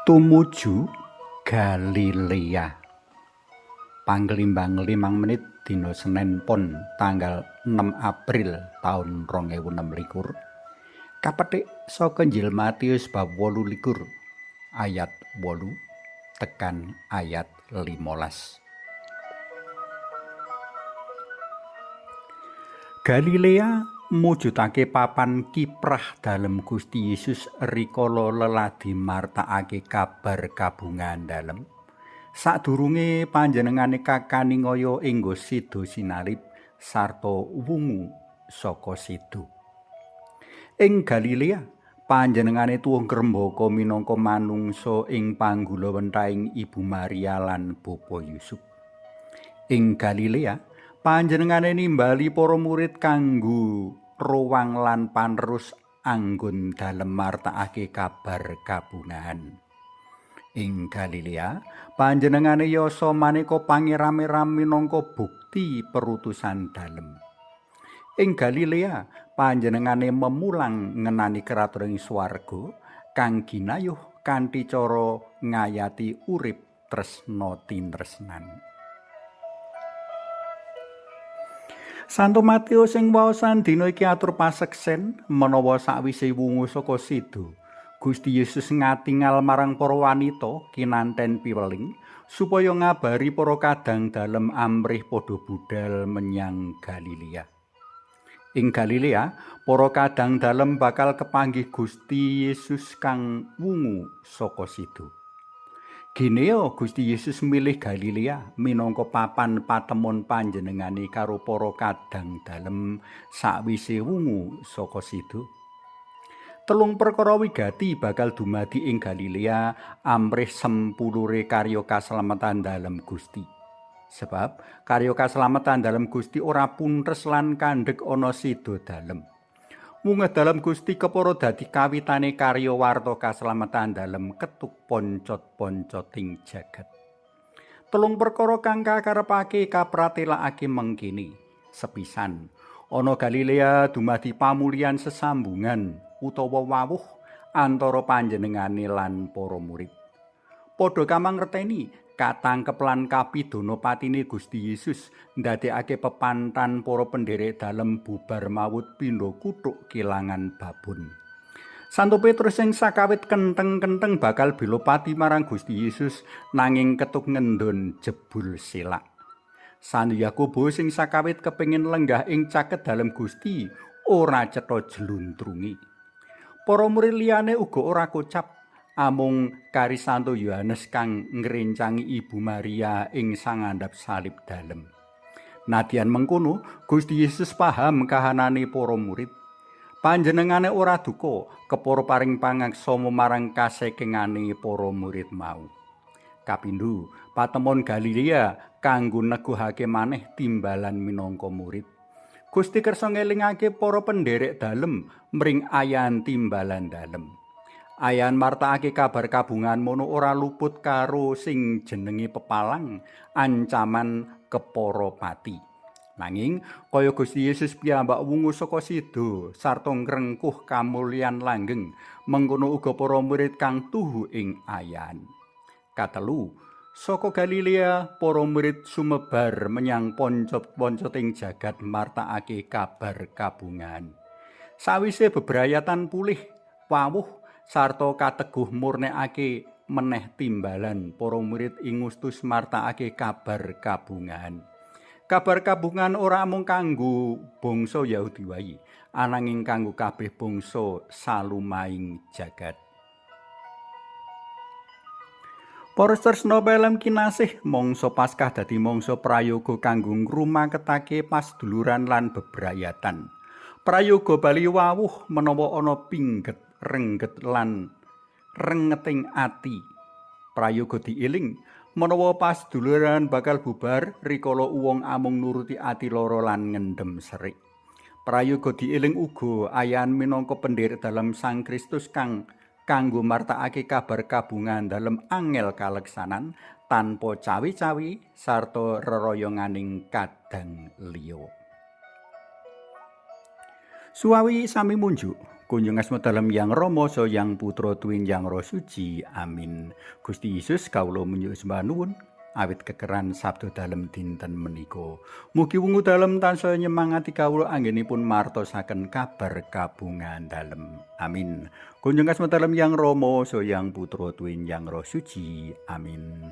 Tumuju Galilea. Panglimbang 5 menit dina Senen Pon tanggal 6 April taun 2026. Kapetik saka Injil Matius bab 28 ayat 8 tekan ayat 15. Galilea mujudake papan kiprah dalem Gusti Yesus rikala leladi martakake kabar kabungahan dalem. Sadurunge panjenengane kakaningaya enggo sida sinalib sarta wungu saka sedo. Ing Galilea panjenengane tuwuh ngrembaka minangka manungsa ing panggulawentahing Ibu Maria lan Bapa Yusuf. Ing Galilea panjenengane nimbali para murid kanggo rowang lan panerus anggon dalem martakake kabar kabungahan. Ing Galilea panjenengane yasa maneka pangeram-eram minangka bukti perutusan dalem. Ing Galilea panjenengane memulang ngenani kraton ing swarga kang ginayuh kanthi cara ngayati urip tresna tinresnan. Santo Matius ing waosan dina iki atur paseksen menawa sakwise wungu saka sedo, Gusti Yesus ngatingal marang para wanita kinanten piweling supaya ngabari para kadang dalem amrih padha budal menyang Galilea. Ing Galilea, para kadang dalem bakal kepanggih Gusti Yesus kang wungu saka sedo. Gineo Gusti Yesus milih Galilea minangka papan patemon panjenengane karo para kadang dalem sakwise wungu saka sedo. Telung perkara wigati bakal dumadi ing Galilea amrih sempulure karya kaslametan dalem Gusti. Sebab karya kaslametan dalem Gusti ora puntes lan kandhek ana sida dalem. Wungeh dalem Gusti kepara dadi kawitane karya warta kaslametan dalem ketuk poncot-poncoting jagat. Telung perkara kang kakarepake kapratelakake mengkini. Sepisan, ana Galilea dumadi pamulian sesambungan utawa wawuh antara panjenengane lan para murid. Padha kamangerteni katangkep lan kapidana patine Gusti Yesus ndadekake pepantan para penderek dalem bubar mawut pindha kuthuk kelangan babon. Santo Petrus sing sakawit kenteng-kenteng bakal bela pati marang Gusti Yesus nanging ketuk ngendon jebul selak. Santo Yakobus sing sakawit kepengin lenggah ing caket dalem Gusti ora cetha jluntrungi. Para murid liyane uga ora kocap, amung kari Santo Yohanes kang ngrencangi Ibu Maria ing sangandhap salib dalem. Nadyan mengkono, Gusti Yesus paham kahanane para murid. Panjenengane ora duka kepara paring pangaksama marang kasekengane para murid mau. Kapindho, patemon Galilea kanggo neguhake maneh timbalan minangka murid. Gusti kersa ngelingake para penderek dalem mring ayan timbalan dalem. Ayan martakake kabar kabungan mono ora luput karo sing jenenge pepalang ancaman kepara pati. Nanging kaya Gusti Yesus piyambak wungu saka sida sarta ngrengkuh kamulyan langgeng, mengkono uga para murid kang tuhu ing ayan. Katelu, saka Galilea para murid sumebar menyang poncot-poncoting jagat martakake kabar kabungan. Sawise bebrayatan pulih wawuh sarta kateguh murnekake meneh timbalan, para murid ingustus martakake kabar kabungan. Kabar kabungan ora amung kanggo bangsa Yahudi wae, ananging kanggo kabeh bangsa salumaing jagat. Para tresna pelem kinasih, mangsa Paskah dadi mangsa prayoga kanggo ngrumaketake pasduluran lan bebrayatan. Prayoga bali wawuh menawa ana pingget, rengget lan rengeting ati. Prayoga dieling menawa pasduluran bakal bubar rikala wong amung nuruti ati lara lan ngendhem serik. Prayoga dieling uga ayan minangka penderek dalem Sang Kristus kang kanggo martakake kabar kabungan dalem angel kaleksanan tanpa cawi-cawi sarta reroyonganing kadang liya. Suwawi sami munjuk, Kunjung asma dalem Yang Rama saha Yang Putra tuwin Yang Roh Suci. Amin. Gusti Yesus, kawula munyuk sembah nuwun awit kekeran sabda dalem dinten menika. Mugi wungu dalem tansah nyemangati kawula anggenipun martosaken kabar kabungan dalem. Amin. Kunjung asma dalem Yang Rama saha Yang Putra tuwin Yang Roh Suci. Amin.